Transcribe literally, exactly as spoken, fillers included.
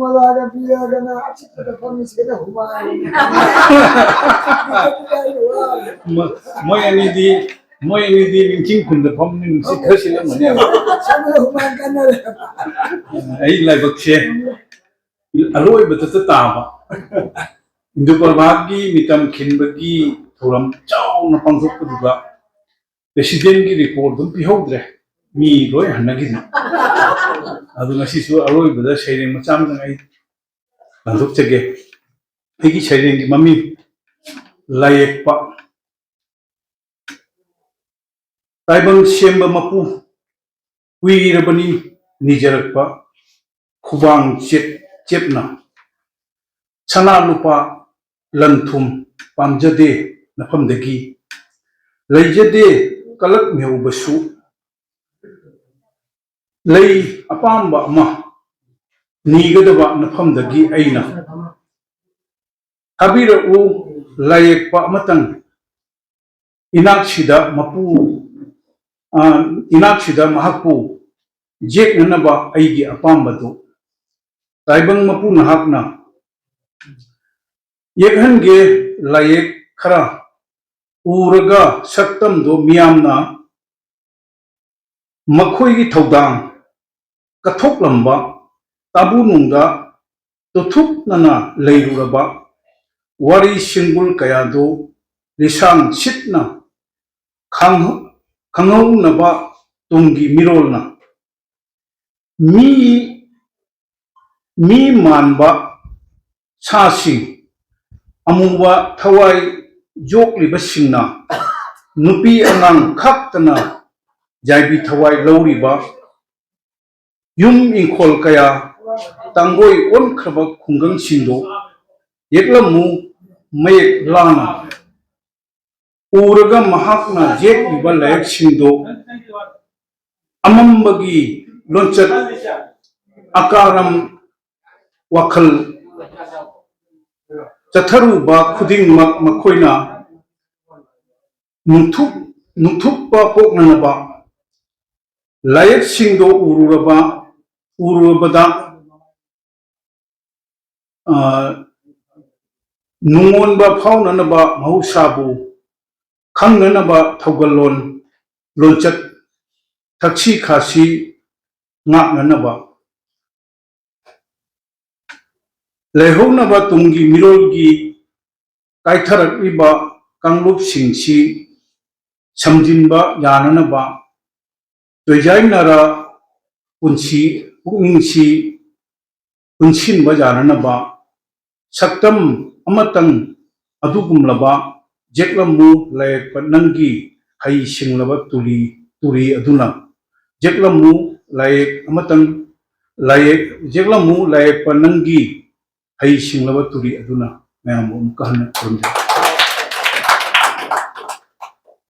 ꯃꯂꯥꯒ ꯄꯤꯔꯒꯅ ꯑꯆꯤꯛꯄꯗ ꯐꯝꯃꯤꯁꯤꯒꯅ ꯍꯨꯃꯥꯡ꯫ ꯃ-, ꯃꯣꯏ ꯑꯅꯤꯗꯤ, ꯃꯣꯏ ꯑꯅꯤꯗꯤ ꯅꯤꯡꯊꯤꯡ ꯈꯨꯟꯗ ꯐꯝꯕꯅꯤꯅ ꯅꯨꯡꯁꯤꯠ ꯈꯔ ꯁꯤꯠꯂꯝꯒꯅꯦꯕ꯫ ꯁꯣꯝꯗ ꯍꯨꯃꯥꯡ ꯀꯟꯅꯔꯦ꯫ ꯑꯩ ꯂꯥꯏꯕꯛꯁꯦ ꯑꯔꯣꯏꯕꯗꯇ ꯇꯥꯕ꯫ ꯏꯟꯗꯨ ꯄ꯭ꯔꯚꯥꯒꯤ ꯃꯤꯇꯝ ꯈꯤꯟꯕꯒꯤ ꯊꯧꯔꯝ ꯆꯥꯎꯅ ꯄꯥꯡꯊꯣꯛꯄꯗꯨꯗ ꯄ꯭ꯔꯦꯁꯤꯗꯦꯟꯒꯤ ꯔꯤꯄꯣꯔꯠ ꯑꯗꯨꯝ ꯄꯤꯍꯧꯗ꯭ꯔꯦ꯫ ꯃꯤ ꯂꯣꯏ ꯍꯟꯅꯈꯤꯗꯅ꯫ ꯑꯗꯨ ꯉꯁꯤꯁꯨ ꯑꯔꯣꯏꯕꯗ ꯁꯩꯔꯦꯡ ꯃꯆꯥ ꯑꯃꯇꯪ ꯑꯩ ꯂꯥꯟꯊꯣꯛꯆꯒꯦ꯫ ꯑꯩꯒꯤ ꯁꯩꯔꯦꯡꯒꯤ ꯃꯃꯤꯡ ꯂꯥꯏꯌꯦꯛꯄ꯫ ꯇꯥꯏꯕꯪ ꯁꯦꯝꯕ ꯃꯄꯨ, ꯀꯨꯏꯔꯕꯅꯤ ꯅꯤꯖꯔꯛꯄ ꯈꯨꯕꯥꯡ ꯆꯦꯞ ꯆꯦꯞꯅ꯫ ꯁꯅꯥ ꯂꯨꯄꯥ ꯂꯟ ꯊꯨꯝ ꯄꯥꯝꯖꯗꯦ ꯅꯐꯝꯗꯒꯤ, ꯂꯩꯖꯗꯦ ꯀꯂꯛ ꯃꯦꯍꯧꯕꯁꯨ꯫ ꯂꯩ ꯑꯄꯥꯝꯕ ꯑꯃ ꯅꯤꯒꯗꯕ ꯅꯐꯝꯗꯒꯤ ꯑꯩꯅ ꯊꯥꯕꯤꯔꯛꯎ ꯂꯥꯏꯌꯦꯛꯄ ꯑꯃꯇꯪ꯫ ꯏꯅꯥꯛꯁꯤꯗ ꯃꯄꯨ, ꯑ, ꯏꯅꯥꯛꯁꯤꯗ ꯃꯍꯥꯛꯄꯨ ꯌꯦꯛꯅꯅꯕ ꯑꯩꯒꯤ ꯑꯄꯥꯝꯕꯗꯨ꯫ ꯇꯥꯏꯕꯪ ꯃꯄꯨ ꯅꯍꯥꯛꯅ ꯌꯦꯛꯍꯟꯒꯦ ꯂꯥꯏꯌꯦꯛ ꯈꯔ ꯎꯔꯒ ꯁꯛꯇꯝꯗꯣ ꯃꯤꯌꯥꯝꯅ ꯃꯈꯣꯏꯒꯤ ꯊꯧꯗꯥꯡ ꯀꯠꯊꯣꯛꯂꯝꯕ ꯇꯥꯕꯨꯅꯨꯡꯗ ꯇꯨꯊꯨꯞꯅꯅ ꯂꯩꯔꯨꯔꯕ ꯋꯥꯔꯤ ꯁꯤꯡꯒꯨꯜ ꯀꯌꯥꯗꯨ ꯂꯤꯁꯥꯡ ꯁꯤꯠꯅ ꯈꯪ-, ꯈꯪꯍꯧꯅꯕ ꯇꯨꯡꯒꯤ ꯃꯤꯔꯣꯜꯅ꯫ ꯃꯤ, ꯃꯤ ꯃꯥꯟꯕ ꯁꯥꯁꯤꯡ, ꯑꯃꯨꯕ ꯊꯋꯥꯏ ꯌꯣꯛꯂꯤꯕꯁꯤꯡꯅ ꯅꯨꯄꯤ ꯑꯉꯥꯡ ꯈꯛꯇꯅ ꯌꯥꯏꯕꯤ ꯊꯋꯥꯏ ꯂꯧꯔꯤꯕ ꯌꯨꯝ ꯏꯪꯈꯣꯜ ꯀꯌꯥ ꯇꯥꯡꯒꯣꯏ ꯑꯣꯟꯈ꯭ꯔꯕ ꯈꯨꯡꯒꯪꯁꯤꯡꯗꯨ ꯌꯦꯛꯂꯝꯃꯨ ꯃꯌꯦꯛ ꯂꯥꯅ꯫ ꯎꯔꯒ ꯃꯍꯥꯛꯅ ꯌꯦꯛꯂꯤꯕ ꯂꯥꯏꯔꯤꯛꯁꯤꯡꯗꯨ ꯑꯃꯝꯕꯒꯤ ꯂꯣꯟꯆꯠ, ꯑꯀꯥꯔꯝ ꯋꯥꯈꯜ ꯆꯠꯊꯔꯨꯕ ꯈꯨꯗꯤꯡꯃꯛ ꯃꯈꯣꯏꯅ ꯅꯨꯡꯊꯨꯞ-, ꯅꯨꯡꯊꯨꯞꯄ ꯄꯣꯛꯅꯅꯕ ꯂꯥꯏꯌꯦꯛꯁꯤꯡꯗꯣ ꯎꯔꯨꯔꯕ, ꯎꯔꯨꯔꯕꯗ ꯑ, ꯅꯨꯡꯉꯣꯟꯕ ꯐꯥꯎꯅꯅꯕ ꯃꯍꯧꯁꯥꯕꯨ ꯈꯪꯅꯅꯕ ꯊꯧꯒꯜꯂꯣꯟ, ꯂꯣꯟꯆꯠ, ꯊꯛꯁꯤ ꯈꯥꯁꯤ ꯉꯥꯛꯅꯅꯕ, ꯂꯩꯍꯧꯅꯕ ꯇꯨꯡꯒꯤ ꯃꯤꯔꯣꯜꯒꯤ ꯀꯥꯏꯊꯔꯛꯂꯤꯕ ꯀꯥꯡꯂꯨꯞꯁꯤꯡꯁꯤ ꯁꯝꯖꯤꯟꯕ ꯌꯥꯅꯅꯕ, ꯇꯣꯏꯖꯥꯏꯅꯔ ꯄꯨꯟꯁꯤ, ꯄꯨꯛꯅꯤꯡꯁꯤ ꯄꯨꯟꯁꯤꯟꯕ ꯌꯥꯅꯅꯕ, ꯁꯛꯇꯝ ꯑꯃꯇꯪ ꯑꯗꯨꯒꯨꯝꯂꯕ ꯌꯦꯛꯂꯝꯃꯨ ꯂꯥꯏꯌꯦꯛꯄ ꯅꯪꯒꯤ ꯍꯩ ꯁꯤꯡꯂꯕ ꯇꯨꯔꯤ, ꯇꯨꯔꯤ ꯑꯗꯨꯅ꯫ ꯌꯦꯛꯂꯝꯃꯨ ꯂꯥꯏꯌꯦꯛ ꯑꯃꯇꯪ, ꯂꯥꯏꯌꯦꯛ, ꯌꯦꯛꯂꯝꯃꯨ ꯂꯥꯏꯌꯦꯛꯄ ꯅꯪꯒꯤ ꯍꯩ ꯁꯤꯡꯂꯕ ꯇꯨꯔꯤ ꯑꯗꯨꯅ꯫ ꯃꯌꯥꯝꯕꯨ ꯑꯃꯨꯛꯀ ꯍꯟꯅ ꯈꯨꯔꯨꯝꯖꯔꯤ꯫